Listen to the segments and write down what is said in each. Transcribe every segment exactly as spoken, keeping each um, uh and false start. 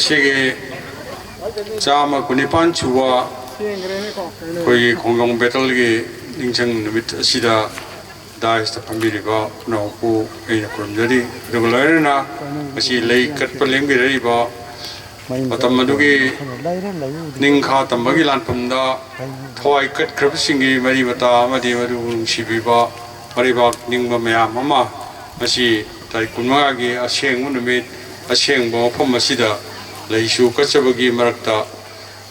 ꯁꯤꯒꯤ ꯆꯥꯝꯃ ꯀꯨꯟꯅꯤꯄꯥꯟ ꯁꯨꯕ ꯑꯩꯈꯣꯏꯒꯤ ꯈꯣꯡꯖꯣꯝ ꯕꯦꯇꯜꯒꯤ ꯅꯤꯡꯁꯤꯡ ꯅꯨꯃꯤꯠ ꯑꯁꯤꯗ ꯗꯥꯏꯁꯇ ꯐꯝꯕꯤꯔꯤꯕ ꯄꯨꯝꯅꯃꯛꯄꯨ ꯑꯩꯅ ꯈꯨꯔꯨꯝꯖꯔꯤ꯫ ꯑꯗꯨꯒ ꯂꯣꯏꯅꯅ ꯉꯁꯤ ꯂꯩ ꯀꯠꯄ ꯂꯦꯡꯕꯤꯔꯛꯏꯕ ꯃꯇꯝ ꯑꯗꯨꯒꯤ ꯅꯤꯡꯈꯥ ꯇꯝꯕꯒꯤ ꯂꯥꯟꯐꯝꯗ ꯊꯋꯥꯏ ꯀꯠꯈ꯭ꯔꯕꯁꯤꯡꯒꯤ ꯃꯔꯤ ꯃꯇꯥ ꯑꯃꯗꯤ ꯃꯗꯨꯕꯨ ꯅꯨꯡꯁꯤꯕꯤꯕ ꯃꯔꯩꯕꯥꯛ ꯅꯤꯡꯕ ꯃꯌꯥꯝ ꯑꯃ ꯉꯁꯤ ꯇꯥꯔꯤꯛ ꯀꯨꯟꯃꯉꯥꯒꯤ ꯑꯁꯦꯡꯕ ꯅꯨꯃꯤꯠ, ꯑꯁꯦꯡꯕ ꯃꯐꯝ ꯑꯁꯤꯗ ꯂꯩꯁꯨ ꯀꯠꯆꯕꯒꯤ ꯃꯔꯛꯇ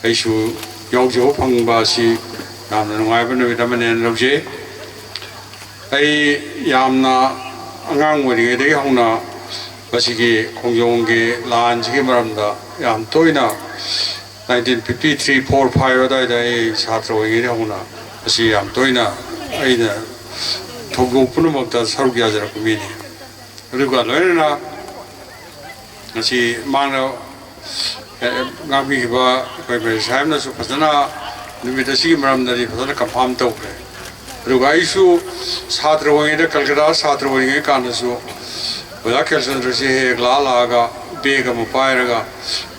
ꯑꯩꯁꯨ ꯌꯥꯎꯖꯕ ꯐꯪꯕ ꯑꯁꯤ ꯌꯥꯝꯅ ꯅꯨꯡꯉꯥꯏꯕ ꯅꯨꯃꯤꯠ ꯑꯃꯅꯦꯅ ꯂꯧꯖꯩ꯫ ꯑꯩ ꯌꯥꯝꯅ ꯑꯉꯥꯡ ꯑꯣꯏꯔꯤꯉꯩꯗꯒꯤ ꯍꯧꯅ ꯃꯁꯤꯒꯤ ꯈꯣꯡꯖꯣꯝꯒꯤ ꯂꯥꯟꯁꯤꯒꯤ ꯃꯔꯝꯗ ꯌꯥꯝ ꯇꯣꯏꯅ, nineteen fifty three, four, five ꯑꯗꯨꯋꯥꯏꯗ ꯑꯩ ꯁꯥꯇ꯭ꯔ ꯑꯣꯏꯔꯤꯉꯩꯗ ꯍꯧꯅ ꯃꯁꯤ ꯌꯥꯝ ꯇꯣꯏꯅ ꯑꯩꯅ ꯊꯧꯗꯣꯛ ꯄꯨꯝꯅꯃꯛꯇ ꯁꯔꯨꯛ ꯌꯥꯖꯔꯛꯄ ꯃꯤꯅꯤ꯫ ꯑꯗꯨꯒ ꯂꯣꯏꯅꯅ ꯉꯁꯤ ꯃꯥꯡꯗ, ꯑꯦ, ꯉꯥꯡꯕꯤꯈꯤꯕ ꯑꯩꯈꯣꯏ ꯃꯦꯖꯔ ꯁꯥꯍꯦꯕꯅꯁꯨ ꯐꯖꯅ ꯅꯨꯃꯤꯠ ꯑꯁꯤꯒꯤ ꯃꯔꯝꯗꯗꯤ ꯐꯖꯅ ꯀꯟꯐꯥꯝ ꯇꯧꯈ꯭ꯔꯦ꯫ ꯑꯗꯨꯒ ꯑꯩꯁꯨ ꯁꯥꯇ꯭ꯔ ꯑꯣꯏꯔꯤꯉꯩꯗ, ꯀꯜꯀꯇꯥ ꯁꯥꯇ꯭ꯔ ꯑꯣꯏꯔꯤꯉꯩ ꯀꯥꯟꯗꯁꯨ ꯑꯣꯖꯥ ꯈꯦꯜꯆꯟꯗ꯭ꯔꯁꯤ ꯍꯦꯛ ꯍꯦꯛ ꯂꯥꯛꯑ ꯂꯥꯛꯑꯒ ꯕꯦꯒ ꯑꯃ ꯄꯥꯏꯔꯒ,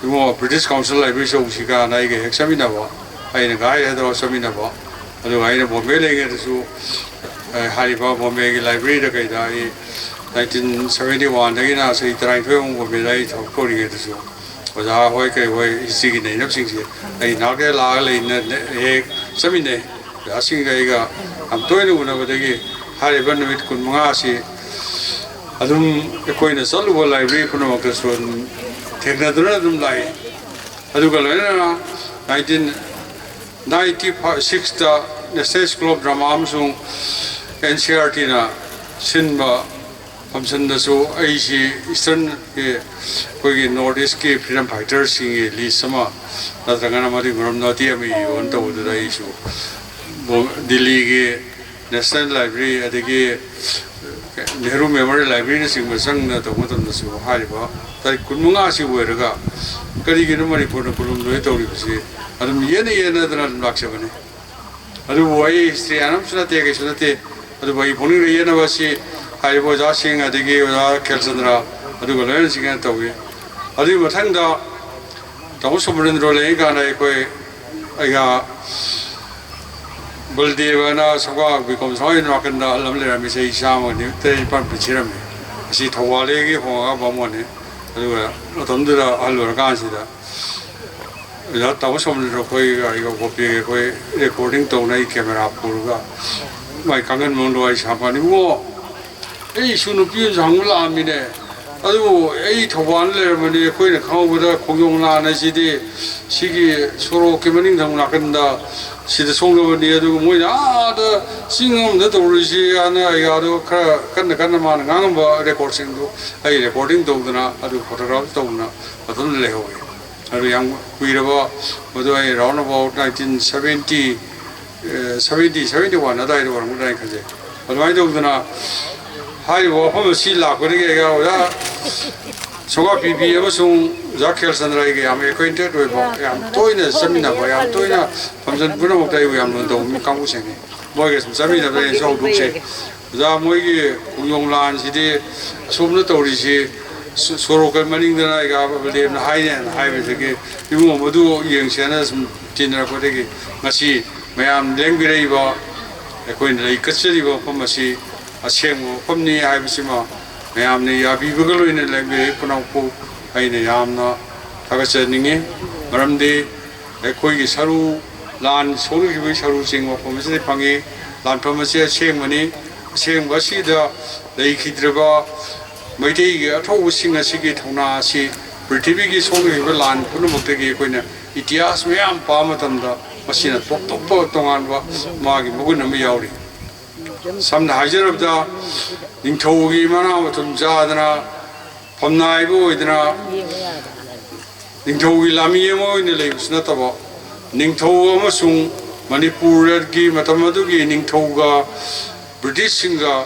"ꯏꯕꯨꯡꯉꯣ, ꯕ꯭ꯔꯤꯇꯤꯁ ꯀꯥꯎꯟꯁꯤꯜ ꯂꯥꯏꯕ꯭ꯔꯦꯔꯤ ꯆꯧꯁꯤ" ꯀꯥꯏꯅ ꯑꯩꯒ ꯍꯦꯛ ꯆꯠꯃꯤꯟꯅꯕ, ꯑꯩꯅ ꯒꯥꯏꯗ ꯍꯥꯏꯗꯣꯛꯑ ꯆꯠꯃꯤꯟꯅꯕ꯫ ꯑꯗꯨꯒ ꯑꯩꯅ ꯕꯣꯝꯕꯦ ꯂꯩꯔꯤꯉꯩꯗꯁꯨ, ꯑꯦ, ꯍꯥꯏꯔꯤꯕ ꯕꯣꯝꯕꯦꯒꯤ ꯂꯥꯏꯕ꯭ꯔꯦꯔꯤꯗ ꯀꯩꯗ ꯑꯩ nineteen seventy one ꯗꯒꯤꯅ ꯆꯍꯤ ꯇꯔꯥꯅꯤꯊꯣꯏ ꯑꯃꯨꯛ ꯕꯣꯝꯕꯦꯗ ꯑꯩ ꯊꯕꯛ ꯇꯧꯔꯤꯉꯩꯗꯁꯨ ꯑꯣꯖꯥ ꯍꯣꯏ ꯀꯩ ꯍꯣꯏ ꯍꯤꯁꯇ꯭ꯔꯤꯒꯤ ꯅꯩꯅꯕꯁꯤꯡꯁꯦ ꯑꯩ ꯅꯥꯛꯇ ꯂꯥꯛꯑꯒ ꯂꯩꯅ-, ꯍꯦꯛ ꯆꯠꯃꯤꯟꯅꯩ꯫ ꯑꯣꯖꯥꯁꯤꯡꯒ ꯑꯩꯒ ꯌꯥꯝ ꯇꯣꯏꯅ ꯎꯅꯕꯗꯒꯤ ꯍꯥꯏꯔꯤꯕ ꯅꯨꯃꯤꯠ ꯀꯨꯟꯃꯉꯥ ꯑꯁꯤ ꯑꯗꯨꯝ ꯑꯩꯈꯣꯏꯅ ꯆꯠꯂꯨꯕ ꯂꯥꯏꯕ꯭ꯔꯦꯔꯤ ꯄꯨꯝꯅꯃꯛꯇꯁꯨ ꯑꯗꯨꯝ ꯊꯦꯡꯅꯗꯨꯅ ꯑꯗꯨꯝ ꯂꯥꯛꯏ꯫ ꯑꯗꯨꯒ ꯂꯣꯏꯅꯅ nineteen ninety sixꯇ National School of Drama ꯑꯃꯁꯨꯡ NCERTꯅ ꯁꯤꯟꯕ ꯐꯪꯁꯟꯗꯁꯨ ꯑꯩꯁꯤ Easternꯒꯤ, ꯑꯩꯈꯣꯏꯒꯤ North Eastꯀꯤ freedom fighterꯁꯤꯡꯒꯤ list ꯑꯃ ꯅꯠꯇ꯭ꯔꯒꯅ ꯃꯗꯨꯒꯤ ꯃꯔꯝꯗ ꯋꯥꯇꯤ ꯑꯃ ꯏꯌꯣꯅ ꯇꯧꯕꯗꯨꯗ ꯑꯩꯁꯨ ꯕꯣ-, ꯗꯤꯜꯂꯤꯒꯤ National Library ꯑꯗꯒꯤ ꯅꯦꯍꯔꯨ Memorial Libraryꯅꯆꯤꯡꯕ ꯆꯪꯗꯅ ꯇꯧꯕ ꯃꯇꯝꯗꯁꯨ ꯍꯥꯏꯔꯤꯕ ꯇꯥꯔꯤꯛ ꯀꯨꯟꯃꯉꯥꯁꯤ ꯑꯣꯏꯔꯒ ꯀꯔꯤꯒꯤꯅꯣ ꯃꯅꯤꯄꯨꯔꯅ ꯀꯣꯂꯣꯝꯗꯣꯏ ꯇꯧꯔꯤꯕꯁꯤ ꯑꯗꯨꯝ ꯌꯦꯠꯅ ꯌꯦꯠꯅꯗꯅ ꯑꯗꯨꯝ ꯂꯥꯛꯆꯕꯅꯤ꯫ ꯑꯗꯨꯕꯨ ꯑꯩ ꯍꯤꯁꯇ꯭ꯔꯤꯌꯥꯟ ꯑꯃꯁꯨ ꯅꯠꯇꯦ, ꯀꯩꯁꯨ ꯅꯠꯇꯦ꯫ ꯑꯗꯨꯕꯨ ꯑꯩ ꯄꯨꯛꯅꯤꯡꯗ ꯌꯦꯠꯅꯕ ꯑꯁꯤ ꯍꯥꯏꯔꯤꯕ ꯑꯣꯖꯥꯁꯤꯡ ꯑꯗꯒꯤ ꯑꯣꯖꯥ ꯈꯦꯜꯆꯟꯗ꯭ꯔ ꯑꯗꯨꯒ ꯂꯣꯏꯅ ꯆꯤꯡꯅ ꯇꯧꯏ꯫ ꯑꯗꯨꯒꯤ ꯃꯊꯪꯗ ꯇꯥꯃꯣ ꯁꯣꯃꯣꯔꯦꯟꯗ꯭ꯔꯣ ꯂꯩꯔꯤꯀꯥꯟꯗ ꯑꯩꯈꯣꯏ ꯑꯩꯒ ꯕꯜꯗꯦꯕꯅ ꯁꯒꯣꯜ ꯕꯤꯀꯣꯝ ꯁꯋꯥꯏ ꯅꯥꯀꯟꯗ ꯑꯍꯜ ꯑꯃ ꯂꯩꯔꯝꯃꯤ, ꯆꯍꯤ ꯆꯥꯝꯃꯒ ꯇꯔꯦꯠ ꯅꯤꯄꯥꯟ ꯄꯨꯟꯁꯤꯔꯝꯃꯤ꯫ ꯑꯁꯤ ꯊꯧꯕꯥꯜꯗꯒꯤ ꯍꯣꯡꯉꯒ ꯕꯥꯃꯣꯟꯅꯤ꯫ ꯑꯗꯨꯒ ꯃꯇꯝꯗꯨꯗ ꯑꯍꯜ ꯑꯣꯏꯔꯀꯥꯟꯁꯤꯗ ꯑꯣꯖꯥ ꯇꯥꯃꯣ ꯁꯣꯃꯣꯔꯦꯟꯗ꯭ꯔꯣ ꯑꯩꯈꯣꯏꯒ ꯑꯩꯒ ꯒꯣꯄꯤꯒ ꯑꯩꯈꯣꯏ ꯔꯦꯀꯣꯔꯗꯤꯡ ꯇꯧꯅꯩ ꯀꯦꯃꯦꯔꯥ ꯄꯨꯔꯒ꯫ ꯃꯥꯏ ꯀꯥꯡꯒꯟ ꯃꯅꯨꯡꯗ ꯋꯥꯔꯤ ꯁꯥꯕ ꯀꯥꯟꯗ, "ꯏꯕꯨꯡꯉꯣ, ꯑꯩꯁꯨ ꯅꯨꯄꯤ ꯑꯃꯁꯨ ꯍꯪꯕ ꯂꯥꯛꯑꯝꯃꯤꯅꯦ꯫ ꯑꯗꯨꯕꯨ ꯑꯩ ꯊꯧꯕꯥꯜꯗ ꯂꯩꯔꯝꯕꯅꯤ, ꯑꯩꯈꯣꯏꯅ ꯈꯪꯍꯧꯕꯗ ꯈꯣꯡꯖꯣꯝ ꯂꯥꯟ ꯍꯥꯏꯁꯤꯗꯤ ꯁꯤꯒꯤ ꯁꯣꯔꯣꯛꯀꯤ ꯃꯅꯤꯡ ꯊꯪꯕ ꯅꯥꯀꯟꯗ ꯁꯤꯗ ꯁꯣꯛꯅꯕꯅꯤ, ꯑꯗꯨꯒ ꯃꯣꯏꯅ ꯑꯥꯗ ꯆꯤꯡ ꯑꯃꯗ ꯇꯧꯔꯨꯔꯤꯁꯤ" ꯍꯥꯏꯅ ꯑꯩꯒꯗꯣ ꯈꯔ ꯀꯟꯅ ꯀꯟꯅ ꯃꯥꯅ ꯉꯥꯡꯉꯝꯕ ꯔꯦꯀꯣꯔꯠꯁꯤꯡꯗꯨ ꯑꯩ ꯔꯦꯀꯣꯔꯗꯤꯡ ꯇꯧꯗꯅ ꯑꯗꯨ ꯐꯣꯇꯣꯒ꯭ꯔꯥꯐ ꯇꯧꯗꯅ ꯑꯗꯨꯝ ꯂꯩꯍꯧꯋꯤ꯫ ꯑꯗꯨ ꯌꯥꯝ ꯀꯨꯏꯔꯕ, ꯃꯗꯨ ꯑꯩ round about nineteen seventy, A, seventy, seventy one ꯑꯗꯨꯋꯥꯏꯗ ꯑꯣꯏꯔꯝꯒꯗ꯭ꯔꯥ ꯍꯥꯏꯅ ꯈꯟꯖꯩ꯫ ꯑꯗꯨꯃꯥꯏꯅ ꯇꯧꯗꯅ ꯍꯥꯏꯔꯤꯕ ꯋꯥꯐꯝ ꯑꯁꯤ ꯂꯥꯛꯄꯗꯒꯤ ꯑꯩꯒ ꯑꯣꯖꯥ ꯁꯣꯒꯥ ꯄꯤꯕꯤ ꯑꯃꯁꯨꯡ ꯑꯣꯖꯥ ꯈꯦꯜꯆꯟꯗ꯭ꯔ ꯑꯩꯒ ꯌꯥꯝ acquainted ꯑꯣꯏꯕ, ꯌꯥꯝ ꯇꯣꯏꯅ ꯆꯠꯃꯤꯟꯅꯕ, ꯌꯥꯝ ꯇꯣꯏꯅ function ꯄꯨꯝꯅꯃꯛꯇ ꯑꯩꯕꯨ ꯌꯥꯝ ꯂꯨꯅ ꯇꯧꯕ ꯀꯥꯡꯕꯨꯁꯤꯡꯅꯤ꯫ ꯃꯣꯏꯒ ꯁꯨꯝ ꯆꯠꯃꯤꯟꯅꯕꯗ ꯑꯩꯅꯁꯨ ꯍꯧꯗꯣꯛꯆꯩ꯫ ꯑꯣꯖꯥ, ꯃꯣꯏꯒꯤ ꯈꯣꯡꯖꯣꯝ ꯂꯥꯟꯁꯤꯗꯤ ꯑꯁꯣꯝꯗ ꯇꯧꯔꯤꯁꯤ ꯁꯣ-, ꯁꯣꯔꯣꯛꯀ ꯃꯅꯤꯡꯗꯅ ꯑꯩꯒ ꯕꯂꯗꯦꯕꯅ ꯍꯥꯏꯅꯦꯅ ꯍꯥꯏꯕꯗꯒꯤ, "ꯏꯕꯨꯡꯉꯣ, ꯃꯗꯨ ꯌꯦꯡꯁꯦꯅ ꯁꯨꯝ ꯇꯤꯟꯅꯔꯛꯄꯗꯒꯤ ꯉꯁꯤ ꯃꯌꯥꯝ ꯂꯦꯡꯕꯤꯔꯛꯏꯕ, ꯑꯩꯈꯣꯏꯅ ꯂꯩ ꯀꯠꯆꯔꯤꯕ ꯃꯐꯝ ꯑꯁꯤ ꯑꯁꯦꯡꯕ ꯃꯐꯝꯅꯤ ꯍꯥꯏꯕꯁꯤꯃ ꯃꯌꯥꯝꯅ ꯌꯥꯕꯤꯕꯒ ꯂꯣꯏꯅꯅ ꯂꯦꯡꯕꯤꯔꯛꯏ ꯄꯨꯝꯅꯃꯛꯄꯨ ꯑꯩꯅ ꯌꯥꯝꯅ ꯊꯥꯒꯠꯆꯅꯤꯡꯉꯤ꯫ ꯃꯔꯝꯗꯤ ꯑꯩꯈꯣꯏꯒꯤ ꯁꯔꯨ, ꯂꯥꯟ ꯁꯣꯛꯅꯈꯤꯕꯒꯤ ꯁꯔꯨꯁꯤꯡ ꯃꯐꯝ ꯑꯁꯤꯗ ꯐꯪꯉꯤ꯫ ꯂꯥꯟꯐꯝ ꯑꯁꯤ ꯑꯁꯦꯡꯕꯅꯤ꯫ ꯑꯁꯦꯡꯕ ꯑꯁꯤꯗ ꯂꯩꯈꯤꯗ꯭ꯔꯕ ꯃꯩꯇꯩꯒꯤ ꯑꯊꯧꯕꯁꯤꯡ ꯑꯁꯤꯒꯤ ꯊꯧꯅꯥ ꯑꯁꯤ ꯄ꯭ꯔꯤꯊꯤꯕꯤꯒꯤ ꯁꯣꯛꯅꯈꯤꯕ ꯂꯥꯟ ꯄꯨꯝꯅꯃꯛꯇꯒꯤ ꯑꯩꯈꯣꯏꯅ ꯏꯇꯤꯍꯥꯁ ꯃꯌꯥꯝ ꯄꯥꯕ ꯃꯇꯝꯗ ꯃꯁꯤꯅ ꯇꯣꯞ ꯇꯣꯞꯄ ꯇꯣꯉꯥꯟꯕ ꯃꯥꯒꯤ ꯃꯒꯨꯟ ꯑꯃ ꯌꯥꯎꯔꯤ꯫ ꯁꯝꯅ ꯍꯥꯏꯖꯔꯕꯗ, ꯅꯤꯡꯊꯧꯒꯤ ꯃꯅꯥ ꯃꯊꯨꯝ ꯆꯥꯗꯅ, ꯐꯝꯅꯥꯏꯕ ꯑꯣꯏꯗꯅ, ꯅꯤꯡꯊꯧꯒꯤ ꯂꯥꯟꯃꯤ ꯑꯃ ꯑꯣꯏꯅ ꯂꯩꯕꯁꯨ ꯅꯠꯇꯕ, ꯅꯤꯡꯊꯧ ꯑꯃꯁꯨꯡ ꯃꯅꯤꯄꯨꯔꯒꯤ ꯃꯇꯝ ꯑꯗꯨꯒꯤ ꯅꯤꯡꯊꯧꯒ ꯕ꯭ꯔꯤꯇꯤꯁꯁꯤꯡꯒ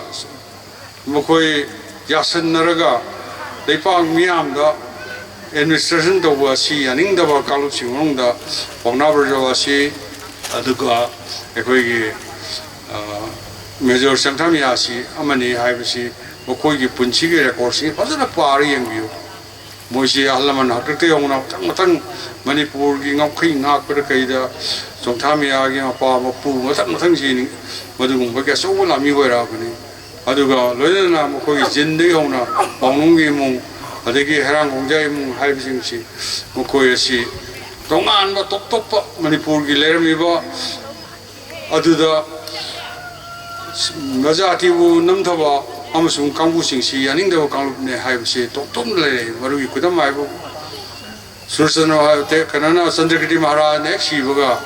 ꯃꯈꯣꯏ ꯌꯥꯁꯤꯟꯅꯔꯒ ꯂꯩꯄꯥꯛ ꯃꯤꯌꯥꯝꯗ administration ꯇꯧꯕ ꯑꯁꯤ ꯌꯥꯅꯤꯡꯗꯕ ꯀꯥꯡꯂꯨꯞꯁꯤꯡ ꯃꯅꯨꯡꯗ ꯄꯥꯎꯅꯥ ꯕ꯭ꯔꯖꯕꯥꯁꯤ, ꯑꯗꯨꯒ ꯑꯩꯈꯣꯏꯒꯤ, ꯑ, ꯃꯦꯖꯣꯔ ꯆꯪꯊꯥꯃꯤꯌꯥꯁꯤ ꯑꯃꯅꯤ ꯍꯥꯏꯕꯁꯤ ꯃꯈꯣꯏꯒꯤ ꯄꯨꯟꯁꯤꯒꯤ ꯔꯦꯀꯣꯔꯠꯁꯤ ꯐꯖꯅ ꯄꯥꯔ ꯌꯦꯡꯕꯤꯌꯨ꯫ ꯃꯣꯏꯁꯤ ꯑꯍꯜ ꯂꯃꯟ ꯍꯥꯛꯇꯛꯇꯒꯤ ꯍꯧꯅ ꯃꯊꯪ ꯃꯊꯪ ꯃꯅꯤꯄꯨꯔꯒꯤ ꯉꯝꯈꯩ ꯉꯥꯛꯄꯗ ꯀꯩꯗ ꯆꯣꯡꯊꯥꯃꯤꯌꯥꯒꯤ ꯃꯄꯥ ꯃꯄꯨ ꯃꯊꯪ ꯃꯊꯪꯁꯤ ꯃꯗꯨꯒꯨꯝꯕꯒꯤ ꯑꯆꯧꯕ ꯂꯥꯟꯃꯤ ꯑꯣꯏꯔꯛꯑꯕꯅꯤ꯫ ꯑꯗꯨꯒ ꯂꯣꯏꯅꯅ ꯃꯈꯣꯏꯒꯤ ꯖꯤꯟꯗꯒꯤ ꯍꯧꯅ ꯄꯥꯎꯅꯨꯡꯒꯤ ꯏꯃꯨꯡ, ꯑꯗꯒꯤ ꯍꯩꯔꯥꯡ ꯈꯣꯡꯖꯥꯏ ꯏꯃꯨꯡ ꯍꯥꯏꯕꯁꯤꯡꯁꯤ ꯃꯈꯣꯏ ꯑꯁꯤ ꯇꯣꯉꯥꯟꯕ ꯇꯣꯞ ꯇꯣꯞꯄ ꯃꯅꯤꯄꯨꯔꯒꯤ ꯂꯩꯔꯝꯃꯤꯕ ꯑꯗꯨꯗ ꯃꯖꯥꯇꯤꯕꯨ ꯅꯝꯊꯕ ꯑꯃꯁꯨꯡ ꯀꯥꯡꯕꯨꯁꯤꯡꯁꯤ ꯌꯥꯅꯤꯡꯗꯕ ꯀꯥꯡꯂꯨꯞꯅꯦ ꯍꯥꯏꯕꯁꯤ ꯇꯣꯞ ꯇꯣꯞꯅ ꯂꯩꯔꯦ꯫ ꯃꯗꯨꯒꯤ ꯈꯨꯗꯝ ꯍꯥꯏꯕꯨ ꯁꯨꯔꯆꯟꯗ꯭ꯔ ꯀꯩꯅꯣꯅ, ꯆꯟꯗ꯭ꯔꯀꯤꯔꯇꯤ ꯃꯍꯥꯔꯥꯖꯅ ꯍꯦꯛ ꯁꯤꯕꯒ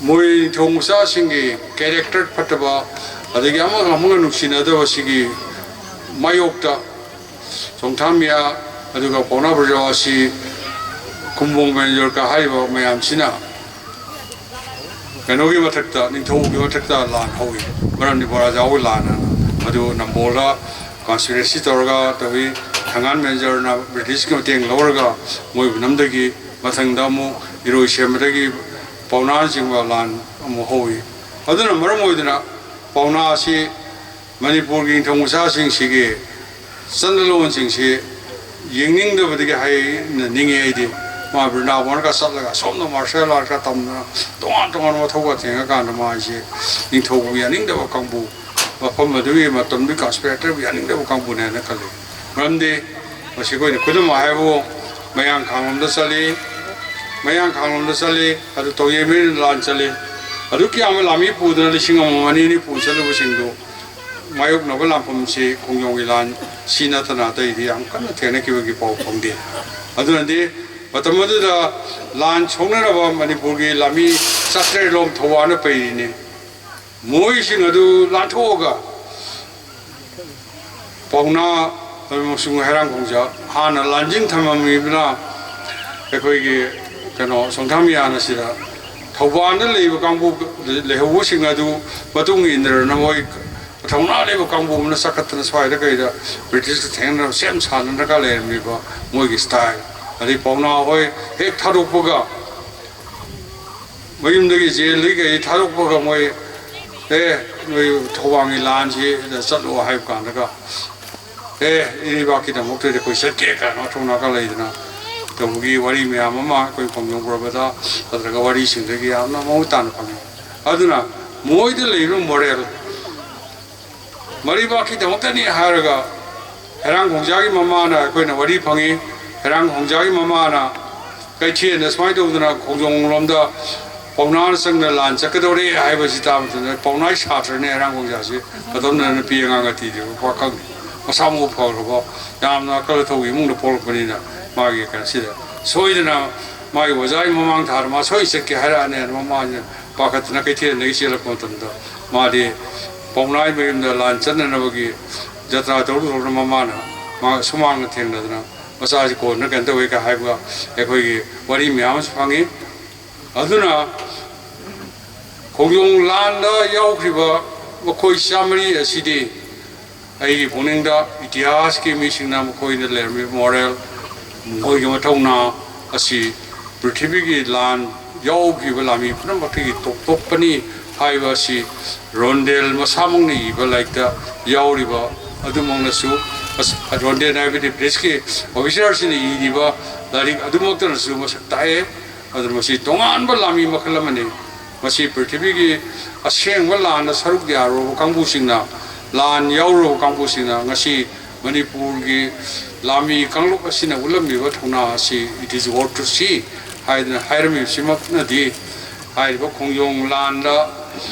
ꯃꯣꯏ ꯅꯤꯡꯊꯧ ꯃꯆꯥꯁꯤꯡꯒꯤ ꯀꯦꯔꯦꯛꯇꯔ ꯐꯠꯇꯕ, ꯑꯗꯒꯤ ꯑꯃꯒ ꯑꯃꯒ ꯅꯨꯡꯁꯤꯅꯗꯕꯁꯤꯒꯤ ꯃꯥꯌꯣꯛꯇ ꯆꯣꯡꯊꯥꯃꯤꯌꯥ ꯑꯗꯨꯒ ꯄꯥꯎꯅꯥ ꯕ꯭ꯔꯖꯕꯥꯁꯤ, ꯀꯨꯝꯕꯣꯡ ꯃꯦꯟꯖꯣꯔꯀ ꯍꯥꯏꯔꯤꯕ ꯃꯌꯥꯝꯁꯤꯅ ꯀꯩꯅꯣꯒꯤ ꯃꯊꯛꯇ, ꯅꯤꯡꯊꯧꯒꯤ ꯃꯊꯛꯇ ꯂꯥꯟ ꯍꯧꯏ꯫ ꯃꯔꯝꯗꯤ ꯕꯣꯔꯥꯖꯥꯎꯒꯤ ꯂꯥꯟ ꯍꯥꯏꯅ꯫ ꯑꯗꯨ ꯅꯝꯕꯣꯜꯗ ꯀꯟꯁꯄꯤꯔꯦꯁꯤ ꯇꯧꯔꯒ ꯇꯧꯏ꯫ ꯊꯪꯒꯥꯟ ꯃꯦꯟꯖꯔꯅ ꯕ꯭ꯔꯤꯇꯤꯁꯀꯤ ꯃꯇꯦꯡ ꯂꯧꯔꯒ ꯃꯣꯏꯕꯨ ꯅꯝꯗꯒꯤ꯫ ꯃꯊꯪꯗ ꯑꯃꯨꯛ ꯏꯔꯣꯏꯁꯦꯝꯕꯗꯒꯤ ꯄꯥꯎꯅꯥꯅꯆꯤꯡꯕ ꯂꯥꯟ ꯑꯃꯨꯛ ꯍꯧꯏ꯫ ꯑꯗꯨꯅ ꯃꯔꯝ ꯑꯣꯏꯗꯨꯅ ꯄꯥꯎꯅꯥ ꯑꯁꯤ ꯃꯅꯤꯄꯨꯔꯒꯤ ꯅꯤꯡꯊꯧ ꯃꯆꯥꯁꯤꯡꯁꯤꯒꯤ ꯆꯠꯅꯂꯣꯟꯁꯤꯡꯁꯤ ꯌꯦꯡꯅꯤꯡꯗꯕꯗꯒꯤ ꯍꯥꯏꯅ ꯅꯤꯡꯉꯤ꯫ ꯑꯩꯗꯤ ꯃꯥ ꯕ꯭ꯔꯤꯟꯗꯥꯕꯣꯟꯒ ꯆꯠꯂꯒ ꯑꯁꯣꯝꯗ ꯃꯥꯔꯁꯦꯜ ꯑꯥꯔꯠꯀ ꯇꯝꯗꯅ ꯇꯣꯉꯥꯟ ꯇꯣꯉꯥꯟꯕ ꯃꯊꯧꯒ ꯊꯦꯡꯉꯀꯥꯟꯗ ꯃꯥꯁꯤ ꯅꯤꯡꯊꯧꯕꯨ ꯌꯥꯅꯤꯡꯗꯕ ꯀꯥꯡꯕꯨ, ꯃꯐꯝ ꯑꯗꯨꯒꯤ ꯃꯇꯝꯗꯨꯒꯤ ꯀꯟꯁꯄꯤꯔꯦꯇꯔꯕꯨ ꯌꯥꯅꯤꯡꯗꯕ ꯀꯥꯡꯕꯨꯅꯦꯅ ꯈꯜꯂꯤ꯫ ꯃꯔꯝꯗꯤ ꯃꯁꯤ ꯑꯩꯈꯣꯏꯅ ꯈꯨꯗꯝ ꯍꯥꯏꯕꯨ ꯃꯌꯥꯡ ꯈꯥꯡꯂꯣꯝꯗ ꯆꯠꯂꯤ, ꯃꯌꯥꯡ ꯈꯥꯡꯂꯣꯝꯗ ꯆꯠꯂꯤ, ꯑꯗꯨ ꯇꯧꯌꯦ ꯃꯤꯅ ꯂꯥꯟ ꯆꯠꯂꯤ꯫ ꯑꯗꯨꯛ ꯌꯥꯝꯕ ꯂꯥꯟꯃꯤ ꯄꯨꯗꯨꯅ ꯂꯤꯁꯤꯡ ꯑꯃ ꯑꯅꯤ ꯑꯅꯤ ꯄꯨ ꯆꯠꯂꯨꯕꯁꯤꯡꯗꯨ ꯃꯥꯌꯣꯛꯅꯕ ꯂꯥꯟꯐꯝꯁꯤ ꯈꯣꯡꯖꯣꯝꯒꯤ ꯂꯥꯟ ꯁꯤ ꯅꯠꯇꯅ ꯑꯇꯩꯗꯤ ꯌꯥꯝ ꯀꯟꯅ ꯊꯦꯡꯅꯈꯤꯕꯒꯤ ꯄꯥꯎ ꯐꯪꯗꯦ꯫ ꯑꯗꯨꯅꯗꯤ ꯃꯇꯝ ꯑꯗꯨꯗ ꯂꯥꯟ ꯁꯣꯛꯅꯔꯕ ꯃꯅꯤꯄꯨꯔꯒꯤ ꯂꯥꯟꯃꯤ ꯆꯥꯇ꯭ꯔꯦꯠ ꯂꯣꯝ ꯊꯧꯕꯥꯜꯗ ꯄꯩꯔꯤꯅꯤ꯫ ꯃꯣꯏꯁꯤꯡ ꯑꯗꯨ ꯂꯥꯟꯊꯣꯛꯑꯒ ꯄꯥꯎꯅꯥ ꯑꯃꯁꯨꯡ ꯍꯩꯔꯥꯡ ꯈꯣꯡꯖꯥ ꯍꯥꯟꯅ ꯂꯥꯟꯖꯤꯡ ꯊꯝꯃꯝꯃꯤꯕꯅ ꯑꯩꯈꯣꯏꯒꯤ ꯀꯩꯅꯣ ꯁꯣꯡꯊꯥꯝ ꯌꯥꯅ ꯁꯤꯗ ꯊꯧꯕꯥꯜꯗ ꯂꯩꯕ ꯀꯥꯡꯕꯨ ꯂꯩꯍꯧꯕꯁꯤꯡ ꯑꯗꯨ ꯃꯇꯨꯡ ꯏꯟꯗ꯭ꯔꯅ ꯃꯣꯏ ꯊꯧꯅꯥ ꯂꯩꯕ ꯀꯥꯡꯕꯨ ꯑꯃꯅ ꯆꯥꯈꯠꯇꯅ ꯁ꯭ꯋꯥꯏꯗ ꯀꯩꯗ ꯕ꯭ꯔꯤꯇꯤꯁꯀ ꯊꯦꯡꯅꯔꯒ ꯁꯦꯝ ꯁꯥꯗꯅꯒ ꯂꯩꯔꯝꯃꯤꯕ ꯃꯣꯏꯒꯤ ꯁ꯭ꯇꯥꯏꯜ꯫ ꯑꯗꯩ ꯄꯥꯎꯅꯥ ꯍꯣꯏ ꯍꯦꯛ ꯊꯥꯗꯣꯛꯄꯒ ꯃꯌꯨꯝꯗꯒꯤ ꯖꯦꯜꯗꯒꯤ ꯀꯩ ꯊꯥꯗꯣꯛꯄꯒ ꯃꯣꯏ, "ꯑꯦ, ꯅꯣꯏ ꯊꯧꯕꯥꯜꯒꯤ ꯂꯥꯟꯁꯤꯗ ꯆꯠꯂꯣ" ꯍꯥꯏꯕ ꯀꯥꯟꯗꯒ ꯑꯦ, ꯏꯔꯩꯕꯥꯛꯀꯤꯗꯃꯛꯇꯗꯤ ꯑꯩꯈꯣꯏ ꯆꯠꯀꯦ ꯀꯥꯏꯅ ꯃꯊꯧ ꯅꯥꯀꯜ ꯂꯩꯗꯅ ꯇꯧꯕꯒꯤ ꯋꯥꯔꯤ ꯃꯌꯥꯝ ꯑꯃ ꯑꯩꯈꯣꯏ ꯈꯣꯡꯖꯣꯝ ꯄꯔꯕꯗ ꯅꯠꯇ꯭ꯔꯒ ꯋꯥꯔꯤꯁꯤꯡꯗꯒꯤ ꯌꯥꯝꯅ ꯃꯃꯨꯠ ꯇꯥꯅ ꯐꯪꯉꯤ꯫ ꯑꯗꯨꯅ ꯃꯣꯏꯗ ꯂꯩꯔꯤꯕ ꯃꯣꯔꯦꯜ, ꯃꯔꯩꯕꯥꯛꯀꯤꯗꯃꯛꯇꯅꯤ ꯍꯥꯏꯔꯒ ꯍꯩꯔꯥꯡ ꯈꯣꯡꯖꯥꯒꯤ ꯃꯃꯥꯅ ꯑꯩꯈꯣꯏꯅ ꯋꯥꯔꯤ ꯐꯪꯉꯤ꯫ ꯍꯩꯔꯥꯡ ꯈꯣꯡꯖꯥꯒꯤ ꯃꯃꯥꯅ ꯀꯩꯊꯦꯜꯗ ꯁꯨꯃꯥꯏꯅ ꯇꯧꯗꯅ ꯈꯣꯡꯖꯣꯝ ꯂꯣꯝꯗ ꯄꯥꯎꯅꯥ ꯆꯪꯅ ꯂꯥꯟ ꯆꯠꯀꯗꯧꯔꯦ ꯍꯥꯏꯕꯁꯤ ꯇꯥꯕ ꯃꯇꯝꯗ, ꯄꯥꯎꯅꯥꯒꯤ ꯁꯥꯇ꯭ꯔꯅꯦ ꯍꯩꯔꯥꯡ ꯈꯣꯡꯖꯥꯁꯤ꯫ ꯑꯗꯣꯝꯅ ꯅꯨꯄꯤ ꯑꯉꯥꯡ ꯑꯇꯤꯗꯤ ꯄꯥꯈꯪꯅꯤ, ꯃꯁꯥ ꯃꯎ ꯐꯈ꯭ꯔꯕ, ꯌꯥꯝꯅ ꯑꯀꯜ ꯑꯊꯧꯕ ꯏꯃꯨꯡꯗ ꯄꯣꯛꯂꯛꯄꯅꯤꯅ ꯃꯥꯒꯤ ꯀꯩꯅꯣꯁꯤꯗ ꯁꯣꯏꯗꯅ ꯃꯥꯒꯤ ꯑꯣꯖꯥꯒꯤ ꯃꯃꯥꯡ ꯊꯥꯗ ꯃꯥ ꯁꯣꯏ ꯆꯠꯀꯦ ꯍꯥꯏꯔꯛꯑꯅꯦꯅ ꯃꯃꯥꯁꯤꯅ ꯄꯥꯈꯠꯇꯅ ꯀꯩꯊꯦꯜꯗꯒꯤ ꯆꯦꯜꯂꯛꯄ ꯃꯇꯝꯗ, ꯃꯥꯗꯤ ꯄꯥꯎꯅꯥꯒꯤ ꯃꯌꯨꯝꯗ ꯂꯥꯟ ꯆꯠꯅꯅꯕꯒꯤ ꯖꯇ꯭ꯔꯥ ꯇꯧꯔꯨ ꯇꯧꯔꯨꯅ ꯃꯃꯥꯅ ꯃꯥ ꯁꯨꯃꯥꯡꯗ ꯊꯦꯡꯅꯗꯅ ꯃꯆꯥꯁꯤ ꯀꯣꯟꯅ ꯀꯩꯅꯣ ꯇꯧꯋꯦ ꯀ ꯍꯥꯏꯕ ꯑꯩꯈꯣꯏꯒꯤ ꯋꯥꯔꯤ ꯃꯌꯥꯝ ꯑꯃꯁꯨ ꯐꯪꯉꯤ꯫ ꯑꯗꯨꯅ ꯈꯣꯡꯖꯣꯝ ꯂꯥꯟꯗ ꯌꯥꯎꯈ꯭ꯔꯤꯕ ꯃꯈꯣꯏ ꯆꯥꯃꯔꯤ ꯑꯁꯤꯗꯤ ꯑꯩꯒꯤ ꯄꯨꯛꯅꯤꯡꯗ ꯏꯇꯤꯍꯥꯁꯀꯤ ꯃꯤꯁꯤꯡꯅ ꯃꯈꯣꯏꯅ ꯂꯩꯔꯝꯃꯤꯕ ꯃꯣꯔꯦꯜ, ꯃꯈꯣꯏꯒꯤ ꯃꯊꯧꯅꯥ ꯑꯁꯤ ꯄ꯭ꯔꯤꯊꯤꯕꯤꯒꯤ ꯂꯥꯟ ꯌꯥꯎꯈꯤꯕ ꯂꯥꯟꯃꯤ ꯄꯨꯝꯅꯃꯛꯇꯒꯤ ꯇꯣꯞ ꯇꯣꯞꯄꯅꯤ ꯍꯥꯏꯕ ꯑꯁꯤ ꯔꯣꯟꯗꯦꯜ ꯃꯁꯥꯃꯛꯅ ꯏꯕ ꯂꯥꯏꯔꯤꯛꯇ ꯌꯥꯎꯔꯤꯕ ꯑꯗꯨꯃꯛꯅꯁꯨ, ꯑꯁ, ꯔꯣꯟꯗꯦꯜ ꯍꯥꯏꯕꯗꯤ ꯕ꯭ꯔꯤꯇꯤꯁꯀꯤ ꯑꯣꯐꯤꯁꯥꯔꯁꯤꯡꯅ ꯏꯔꯤꯕ ꯂꯥꯏꯔꯤꯛ ꯑꯗꯨꯃꯛꯇꯅꯁꯨ ꯃꯁꯛ ꯇꯥꯛꯑꯦ꯫ ꯑꯗꯨꯅ ꯃꯁꯤ ꯇꯣꯉꯥꯟꯕ ꯂꯥꯟꯃꯤ ꯃꯈꯜ ꯑꯃꯅꯤ꯫ ꯃꯁꯤ ꯄ꯭ꯔꯤꯊꯤꯕꯤꯒꯤ ꯑꯁꯦꯡꯕ ꯂꯥꯟꯗ ꯁꯔꯨꯛ ꯌꯥꯔꯨꯔꯕ ꯀꯥꯡꯕꯨꯁꯤꯡꯅ, ꯂꯥꯟ ꯌꯥꯎꯔꯨꯔꯕ ꯀꯥꯡꯕꯨꯁꯤꯡꯅ ꯉꯁꯤ ꯃꯅꯤꯄꯨꯔꯒꯤ ꯂꯥꯟꯃꯤ ꯀꯥꯡꯂꯨꯞ ꯑꯁꯤꯅ ꯎꯠꯂꯝꯃꯤꯕ ꯊꯧꯅꯥ ꯑꯁꯤ, "It is worth to see" ꯍꯥꯏꯗꯅ ꯍꯥꯏꯔꯝꯃꯤꯕꯁꯤꯃꯛꯅꯗꯤ, ꯍꯥꯏꯔꯤꯕ ꯈꯣꯡꯖꯣꯝ ꯂꯥꯟꯗ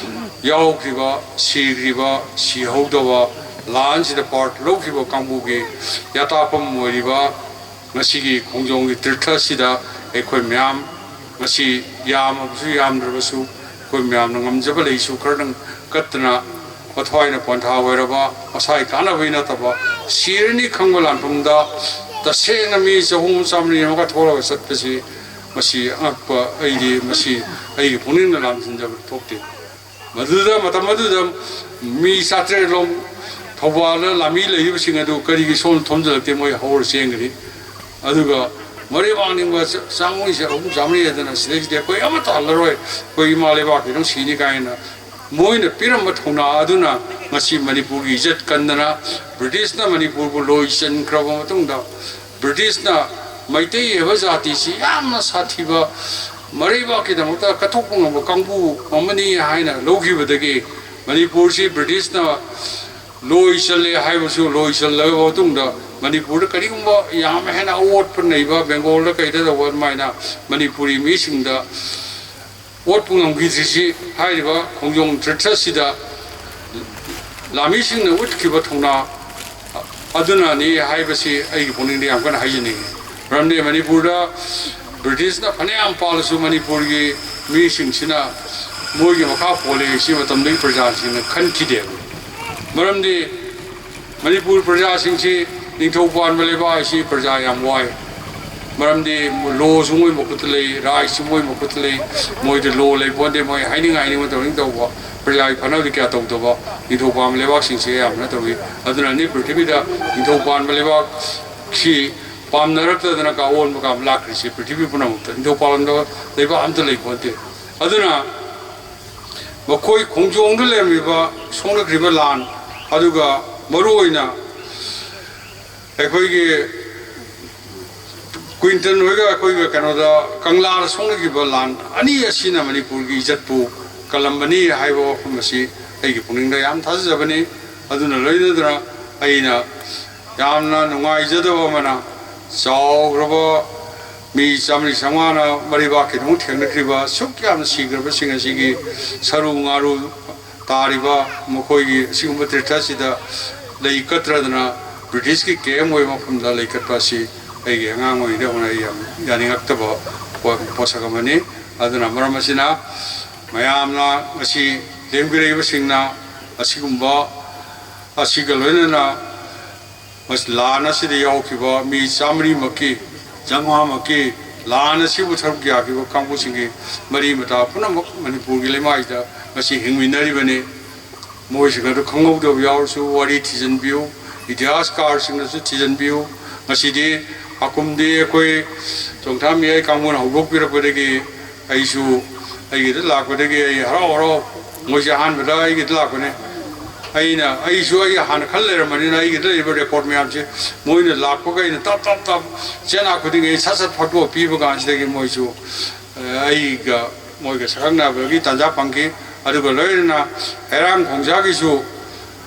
ꯌꯥꯎꯈ꯭ꯔꯤꯕ, ꯁꯤꯈ꯭ꯔꯤꯕ, ꯁꯤꯍꯧꯗꯕ, ꯂꯥꯟꯁꯤꯗ ꯄꯥꯔꯠ ꯂꯧꯈꯤꯕ ꯀꯥꯡꯕꯨꯒꯤ ꯌꯥꯇꯥꯐꯝ ꯑꯣꯏꯔꯤꯕ ꯉꯁꯤꯒꯤ ꯈꯣꯡꯖꯣꯝꯒꯤ ꯇꯤꯔꯊ ꯑꯁꯤꯗ ꯑꯩꯈꯣꯏ ꯃꯌꯥꯝ, ꯉꯁꯤ ꯌꯥꯝꯃꯕꯁꯨ ꯌꯥꯝꯗ꯭ꯔꯕꯁꯨ, ꯑꯩꯈꯣꯏ ꯃꯌꯥꯝꯅ ꯉꯝꯖꯕ ꯂꯩꯁꯨ ꯈꯔꯗꯪ ꯀꯠꯇꯅ, ꯃꯊ꯭ꯋꯥꯏꯅ ꯄꯣꯟꯊꯥ ꯑꯣꯏꯔꯕ, ꯃꯁꯥꯒꯤ ꯀꯥꯟꯅꯕꯒꯤ ꯅꯠꯇꯕ, ꯁꯤꯔꯅꯤ ꯈꯪꯕ ꯂꯥꯟꯐꯝꯗ ꯇꯁꯦꯡꯅ ꯃꯤ ꯆꯍꯨꯝ ꯆꯥꯃꯔꯤ ꯑꯃꯒ ꯊꯣꯛꯂꯒ ꯆꯠꯄꯁꯤ, ꯃꯁꯤ ꯑꯉꯛꯄ, ꯑꯩꯗꯤ ꯃꯁꯤ ꯑꯩꯒꯤ ꯄꯨꯛꯅꯤꯡꯅ ꯂꯥꯝꯖꯤꯟꯖꯕ ꯊꯣꯛꯇꯦ꯫ ꯃꯗꯨꯗ, ꯃꯇꯝ ꯑꯗꯨꯗ ꯃꯤ ꯆꯥꯇ꯭ꯔꯦꯠ ꯂꯣꯝ ꯊꯧꯕꯥꯜꯗ ꯂꯥꯟꯃꯤ ꯂꯩꯔꯤꯕꯁꯤꯡ ꯑꯗꯨ ꯀꯔꯤꯒꯤ ꯁꯣꯝ ꯊꯣꯝꯖꯤꯜꯂꯛꯇꯦ? ꯃꯣꯏ ꯍꯧꯔ ꯆꯦꯟꯒꯅꯤ꯫ ꯑꯗꯨꯒ ꯃꯔꯩ ꯋꯥꯡꯅꯤꯡꯕ ꯆ-, ꯆꯥꯡꯃꯣꯏꯁꯦ ꯑꯍꯨꯝ ꯆꯥꯝꯃꯔꯤ ꯍꯥꯏꯗꯅ ꯁꯤꯗꯩꯁꯤꯗꯤ ꯑꯩꯈꯣꯏ ꯑꯃꯠꯇ ꯍꯜꯂꯔꯣꯏ, ꯑꯩꯈꯣꯏ ꯏꯃꯥ ꯂꯩꯕꯥꯛꯀꯤ ꯑꯗꯨꯝ ꯁꯤꯅꯤ ꯀꯥꯏꯅ ꯃꯣꯏꯅ ꯄꯤꯔꯝꯕ ꯊꯧꯅꯥ ꯑꯗꯨꯅ ꯉꯁꯤ ꯃꯅꯤꯄꯨꯔꯒꯤ ꯏꯖꯠ ꯀꯟꯗꯅ, ꯕ꯭ꯔꯤꯇꯤꯁꯅ ꯃꯅꯤꯄꯨꯔꯕꯨ ꯂꯣꯏꯁꯤꯟꯈ꯭ꯔꯕ ꯃꯇꯨꯡꯗ, ꯕ꯭ꯔꯤꯇꯤꯁꯅ ꯃꯩꯇꯩ ꯍꯥꯏꯕ ꯖꯥꯇꯤꯁꯤ ꯌꯥꯝꯅ ꯁꯥꯊꯤꯕ, ꯃꯔꯩꯕꯥꯛꯀꯤꯗꯃꯛꯇ ꯀꯠꯊꯣꯛꯄ ꯉꯝꯕ ꯀꯥꯡꯕꯨ ꯑꯃꯅꯤ ꯍꯥꯏꯅ ꯂꯧꯈꯤꯕꯗꯒꯤ, ꯃꯅꯤꯄꯨꯔꯁꯤ ꯕ꯭ꯔꯤꯇꯤꯁꯅ ꯂꯣꯏꯁꯤꯜꯂꯦ ꯍꯥꯏꯕꯁꯨ ꯂꯣꯏꯁꯤꯜꯂꯕ ꯃꯇꯨꯡꯗ, ꯃꯅꯤꯄꯨꯔꯗ ꯀꯔꯤꯒꯨꯝꯕ ꯌꯥꯝ ꯍꯦꯟꯅ ꯑꯋꯣꯠꯄ ꯅꯩꯕ, ꯕꯦꯡꯒꯣꯜꯗ ꯀꯩꯗ ꯇꯧꯕ ꯑꯗꯨꯃꯥꯏꯅ ꯃꯅꯤꯄꯨꯔꯤ ꯃꯤꯁꯤꯡꯗ ꯑꯣꯠꯄ ꯉꯝꯈꯤꯗ꯭ꯔꯤꯁꯤ ꯍꯥꯏꯔꯤꯕ ꯈꯣꯡꯖꯣꯝ ꯇ꯭ꯔꯤꯠꯁ ꯑꯁꯤꯗ ꯂꯥꯃꯤꯁꯤꯡꯅ ꯎꯠꯈꯤꯕ ꯊꯧꯅꯥ ꯑꯗꯨꯅꯅꯤ ꯍꯥꯏꯕꯁꯤ ꯑꯩꯒꯤ ꯄꯨꯛꯅꯤꯡꯗ ꯌꯥꯝ ꯀꯟꯅ ꯍꯥꯏꯖꯅꯤꯡꯏ꯫ ꯃꯔꯝꯗꯤ ꯃꯅꯤꯄꯨꯔꯗ ꯕ꯭ꯔꯤꯇꯤꯁꯅ ꯐꯅꯌꯥꯝ ꯄꯥꯜꯂꯁꯨ, ꯃꯅꯤꯄꯨꯔꯒꯤ ꯃꯤꯁꯤꯡꯁꯤꯅ ꯃꯣꯏꯒꯤ ꯃꯈꯥ ꯄꯣꯜꯂꯦ ꯁꯤ ꯃꯇꯝꯗꯒꯤ ꯄ꯭ꯔꯖꯥꯁꯤꯡꯅ ꯈꯟꯈꯤꯗꯦꯕ꯫ ꯃꯔꯝꯗꯤ ꯃꯅꯤꯄꯨꯔ ꯄ꯭ꯔꯖꯥꯁꯤꯡꯁꯤ, ꯅꯤꯡꯊꯧ ꯄꯥꯟꯕ ꯂꯩꯕꯥꯛ ꯍꯥꯏꯁꯤ ꯄ꯭ꯔꯖꯥ ꯌꯥꯝ ꯋꯥꯏ꯫ ꯃꯔꯝꯗꯤ ꯂꯣꯁꯨ ꯃꯣꯏ ꯃꯈꯨꯠꯇ ꯂꯩ, ꯔꯥꯏꯠꯁꯨ ꯃꯣꯏ ꯃꯈꯨꯠꯇ ꯂꯩ, ꯃꯣꯏꯗ ꯂꯣ ꯂꯩ ꯄꯣꯟꯗꯦ, ꯃꯣꯏ ꯍꯥꯏꯅꯤꯡ ꯍꯥꯏꯅꯤꯡꯕ ꯇꯧꯅꯤꯡ ꯇꯧꯕ, ꯄ꯭ꯔꯖꯥꯒꯤ ꯐꯅꯕꯗꯤ ꯀꯌꯥ ꯇꯧꯗꯕ ꯅꯤꯡꯊꯧ ꯄꯥꯟꯕ ꯂꯩꯕꯥꯛꯁꯤꯡꯁꯤ ꯑꯌꯥꯝꯕꯅ ꯇꯧꯏ꯫ ꯑꯗꯨꯅꯅꯤ ꯄ꯭ꯔꯤꯊꯤꯕꯤꯗ ꯅꯤꯡꯊꯧ ꯄꯥꯟꯕ ꯂꯩꯕꯥꯛꯁꯤ ꯄꯥꯝꯅꯔꯛꯇꯗꯅ ꯀꯥ ꯑꯑꯣꯟꯕ ꯀꯌꯥ ꯑꯃ ꯂꯥꯛꯈ꯭ꯔꯤꯁꯤ ꯄ꯭ꯔꯤꯊꯤꯕꯤ ꯄꯨꯝꯅꯃꯛꯇ꯫ ꯅꯤꯡꯊꯧ ꯄꯥꯟꯕ ꯂꯩꯕꯥꯛ ꯑꯝꯇ ꯂꯩ ꯄꯣꯟꯗꯦ꯫ ꯑꯗꯨꯅ ꯃꯈꯣꯏ ꯈꯣꯡꯖꯣꯝꯗ ꯂꯩꯔꯝꯃꯤꯕ ꯁꯣꯛꯅꯈ꯭ꯔꯤꯕ ꯂꯥꯟ, ꯑꯗꯨꯒ ꯃꯔꯨꯑꯣꯏꯅ ꯑꯩꯈꯣꯏꯒꯤ ꯀ꯭ꯋꯤꯟꯇꯟ ꯍꯣꯏꯒ ꯑꯩꯈꯣꯏꯒ ꯀꯩꯅꯣꯗ ꯀꯪꯂꯥꯗ ꯁꯣꯛꯅꯈꯤꯕ ꯂꯥꯟ ꯑꯅꯤ ꯑꯁꯤꯅ ꯃꯅꯤꯄꯨꯔꯒꯤ ꯏꯖꯠꯄꯨ ꯀꯜꯂꯝꯕꯅꯤ ꯍꯥꯏꯕ ꯋꯥꯐꯝ ꯑꯁꯤ ꯑꯩꯒꯤ ꯄꯨꯛꯅꯤꯡꯗ ꯌꯥꯝ ꯊꯥꯖꯖꯕꯅꯤ꯫ ꯑꯗꯨꯅ ꯂꯣꯏꯅꯗꯅ ꯑꯩꯅ ꯌꯥꯝꯅ ꯅꯨꯡꯉꯥꯏꯖꯗꯕ ꯑꯃꯅ, ꯆꯥꯎꯈ꯭ꯔꯕ ꯃꯤ ꯆꯥꯃꯔꯤ ꯆꯥꯝꯃꯉꯥꯅ ꯃꯔꯩꯕꯥꯛꯀꯤꯗꯃꯛ ꯊꯦꯡꯅꯈ꯭ꯔꯤꯕ ꯑꯁꯨꯛ ꯌꯥꯝꯅ ꯁꯤꯈ꯭ꯔꯕꯁꯤꯡ ꯑꯁꯤꯒꯤ ꯁꯔꯨ ꯉꯥꯔꯨ ꯇꯥꯔꯤꯕ ꯃꯈꯣꯏꯒꯤ ꯑꯁꯤꯒꯨꯝꯕ ꯇꯤꯔꯊ ꯑꯁꯤꯗ ꯂꯩ ꯀꯠꯇ꯭ꯔꯗꯅ ꯕ꯭ꯔꯤꯇꯤꯁꯀꯤ ꯀꯦꯝ ꯑꯣꯏꯕ ꯃꯐꯝꯗ ꯂꯩ ꯀꯠꯄ ꯑꯁꯤ ꯑꯩꯒꯤ ꯑꯉꯥꯡ ꯑꯣꯏꯔꯤꯉꯩꯗ ꯍꯧꯅ ꯑꯩ ꯌꯥꯝ ꯌꯥꯅꯤꯡꯉꯛꯇꯕ ꯄꯣ-, ꯄꯣꯠꯁꯛ ꯑꯃꯅꯤ꯫ ꯑꯗꯨꯅ ꯃꯔꯝ ꯑꯁꯤꯅ ꯃꯌꯥꯝꯅ ꯉꯁꯤ ꯂꯦꯡꯕꯤꯔꯛꯏꯕꯁꯤꯡꯅ ꯑꯁꯤꯒꯨꯝꯕ ꯑꯁꯤꯒ ꯂꯣꯏꯅꯅ ꯃꯁꯤ ꯂꯥꯟ ꯑꯁꯤꯗ ꯌꯥꯎꯈꯤꯕ ꯃꯤ ꯆꯥꯃꯔꯤꯃꯛꯀꯤ, ꯆꯥꯝꯃꯉꯥꯃꯛꯀꯤ ꯂꯥꯟ ꯑꯁꯤꯕꯨ ꯁꯔꯨꯛ ꯌꯥꯈꯤꯕ ꯀꯥꯡꯕꯨꯁꯤꯡꯒꯤ ꯃꯔꯤ ꯃꯇꯥ ꯄꯨꯝꯅꯃꯛ ꯃꯅꯤꯄꯨꯔꯒꯤ ꯂꯩꯃꯥꯏꯗ ꯉꯁꯤ ꯍꯤꯡꯃꯤꯟꯅꯔꯤꯕꯅꯤ꯫ ꯃꯣꯏꯁꯤꯡ ꯑꯗꯨ ꯈꯪꯍꯧꯗꯕ ꯌꯥꯎꯔꯁꯨ ꯋꯥꯔꯤ ꯊꯤꯖꯤꯟꯕꯤꯌꯨ, ꯏꯇꯤꯍꯥꯁꯀꯥꯔꯁꯤꯡꯅꯁꯨ ꯊꯤꯖꯤꯟꯕꯤꯌꯨ꯫ ꯉꯁꯤꯗꯤ ꯍꯥꯀꯨꯝꯗꯤ ꯑꯩꯈꯣꯏ ꯆꯣꯡꯊꯥꯝ ꯃꯤꯌꯥꯏ ꯀꯥꯡꯕꯨꯅ ꯍꯧꯗꯣꯛꯄꯤꯔꯛꯄꯗꯒꯤ ꯑꯩꯁꯨ ꯑꯩꯒꯤꯗ ꯂꯥꯛꯄꯗꯒꯤ ꯑꯩ ꯍꯔꯥꯎ ꯍꯔꯥꯎ ꯃꯣꯏꯁꯦ ꯑꯍꯥꯟꯕꯗ ꯑꯩꯒꯤꯗ ꯂꯥꯛꯄꯅꯦ꯫ ꯑꯩꯅ, ꯑꯩꯁꯨ ꯑꯩ ꯍꯥꯟꯅ ꯈꯜ ꯂꯩꯔꯝꯕꯅꯤꯅ, ꯑꯩꯒꯤꯗ ꯂꯩꯔꯤꯕ ꯔꯦꯀꯣꯔꯠ ꯃꯌꯥꯝꯁꯦ ꯃꯣꯏꯅ ꯂꯥꯛꯄꯒ ꯑꯩꯅ ꯇꯞ ꯇꯞ ꯇꯞ ꯆꯦꯅꯥ ꯈꯨꯗꯤꯡꯒꯤ ꯑꯩ ꯁꯠ ꯁꯠ ꯐꯥꯛꯇꯣꯛꯑ ꯄꯤꯕ ꯀꯥꯟꯁꯤꯗꯒꯤ ꯃꯣꯏꯁꯨ, ꯑ, ꯑꯩꯒ ꯃꯣꯏꯒ ꯁꯛꯈꯪꯅꯕꯒꯤ ꯇꯥꯟꯖꯥ ꯐꯪꯈꯤ꯫ ꯑꯗꯨꯒ ꯂꯣꯏꯅꯅ ꯍꯩꯔꯥꯡ ꯈꯣꯡꯖꯥꯒꯤꯁꯨ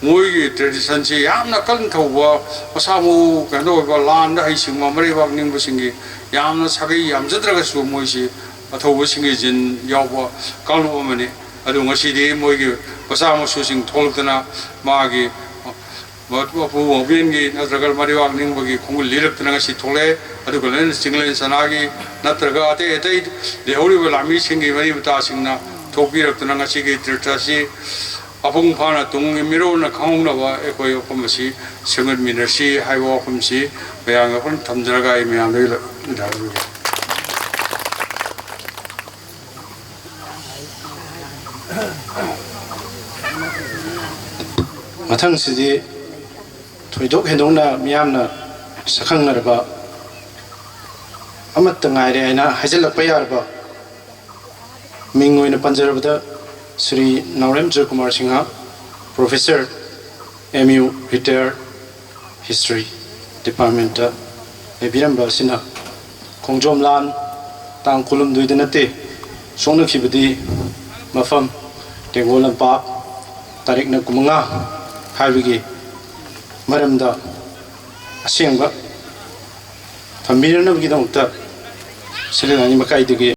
ꯃꯣꯏꯒꯤ ꯇ꯭ꯔꯦꯗꯤꯁꯟꯁꯤ ꯌꯥꯝꯅ ꯀꯟ ꯊꯧꯕ, ꯃꯁꯥ ꯃꯎ ꯀꯩꯅꯣ ꯑꯣꯏꯕ, ꯂꯥꯟꯗ ꯍꯩꯁꯤꯡꯕ, ꯃꯔꯩꯕꯥꯛ ꯅꯤꯡꯕꯁꯤꯡꯒꯤ ꯌꯥꯝꯅ ꯁꯥꯒꯩ ꯌꯥꯝꯖꯗ꯭ꯔꯒꯁꯨ ꯃꯣꯏꯁꯤ ꯑꯊꯧꯕꯁꯤꯡꯒꯤ ꯖꯤꯟ ꯌꯥꯎꯕ ꯀꯥꯡꯂꯨꯞ ꯑꯃꯅꯤ꯫ ꯑꯗꯨ ꯉꯁꯤꯗꯤ ꯃꯣꯏꯒꯤ ꯃꯆꯥ ꯃꯁꯨꯁꯤꯡ ꯊꯣꯛꯂꯛꯇꯅ ꯃꯥꯒꯤ ꯃꯄꯨ ꯃꯄꯦꯟꯒꯤ ꯅꯠꯇ꯭ꯔꯒ ꯃꯔꯩꯕꯥꯛ ꯅꯤꯡꯕꯒꯤ ꯈꯣꯡꯒꯨꯜ ꯂꯤꯔꯛꯇꯅ ꯉꯁꯤ ꯊꯣꯛꯂꯛꯑꯦ꯫ ꯑꯗꯨꯒ ꯂꯣꯏꯅꯅ ꯆꯤꯡꯂꯦꯟ ꯁꯅꯥꯒꯤ ꯅꯠꯇ꯭ꯔꯒ ꯑꯇꯩ ꯑꯇꯩ ꯂꯩꯍꯧꯔꯤꯕ ꯂꯥꯟꯃꯤꯁꯤꯡꯒꯤ ꯃꯔꯤ ꯃꯇꯥꯁꯤꯡꯅ ꯊꯣꯛꯄꯤꯔꯛꯇꯨꯅ ꯉꯁꯤꯒꯤ ꯇꯤꯔꯊ ꯑꯁꯤ ꯃꯄꯨꯡ ꯐꯥꯅ ꯇꯨꯡꯒꯤ ꯃꯤꯔꯣꯜꯅ ꯈꯪꯍꯧꯅꯕ ꯑꯩꯈꯣꯏ ꯋꯥꯐꯝ ꯑꯁꯤ ꯁꯦꯝꯒꯠꯃꯤꯟꯅꯁꯤ ꯍꯥꯏꯕ ꯋꯥꯐꯝꯁꯤ ꯃꯌꯥꯝꯒꯤ ꯋꯥꯐꯝ ꯊꯝꯖꯔꯒ ꯑꯩ ꯃꯌꯥꯝꯗ ꯂꯣꯏꯁꯤꯟꯖꯔꯒꯦ꯫ ꯃꯊꯪꯁꯤꯗꯤ ꯊꯣꯏꯗꯣꯛ ꯍꯦꯟꯗꯣꯛꯅ ꯃꯤꯌꯥꯝꯅ ꯁꯛꯈꯪꯅꯔꯕ ꯑꯃꯠꯇ ꯉꯥꯏꯔꯦ ꯍꯥꯏꯅ ꯍꯥꯏꯖꯤꯜꯂꯛꯄ ꯌꯥꯔꯕ ꯃꯤꯡ ꯑꯣꯏꯅ ꯄꯟꯖꯔꯕꯗ Shri Naorem Joykumar Singh, professor, M U, retire, history ꯗꯤꯄꯥꯔꯠꯃꯦꯟꯇ ꯂꯩꯕꯤꯔꯝꯕ ꯑꯁꯤꯅ ꯈꯣꯡꯖꯣꯝ ꯂꯥꯟ ꯇꯥꯡ ꯀꯨꯟꯍꯨꯝꯗꯣꯏꯗ ꯅꯠꯇꯦ, ꯁꯣꯛꯅꯈꯤꯕꯗꯤ ꯃꯐꯝ ꯇꯦꯡꯒꯣꯜ ꯂꯝꯄꯥꯛ, ꯇꯥꯔꯤꯛꯅ ꯀꯨꯟꯃꯉꯥ ꯍꯥꯏꯕꯒꯤ ꯃꯔꯝꯗ ꯑꯁꯦꯡꯕ ꯊꯝꯕꯤꯅꯅꯕꯒꯤꯗꯃꯛꯇ ꯁꯤꯂꯤꯡ ꯑꯅꯤ ꯃꯈꯥꯏꯗꯒꯤ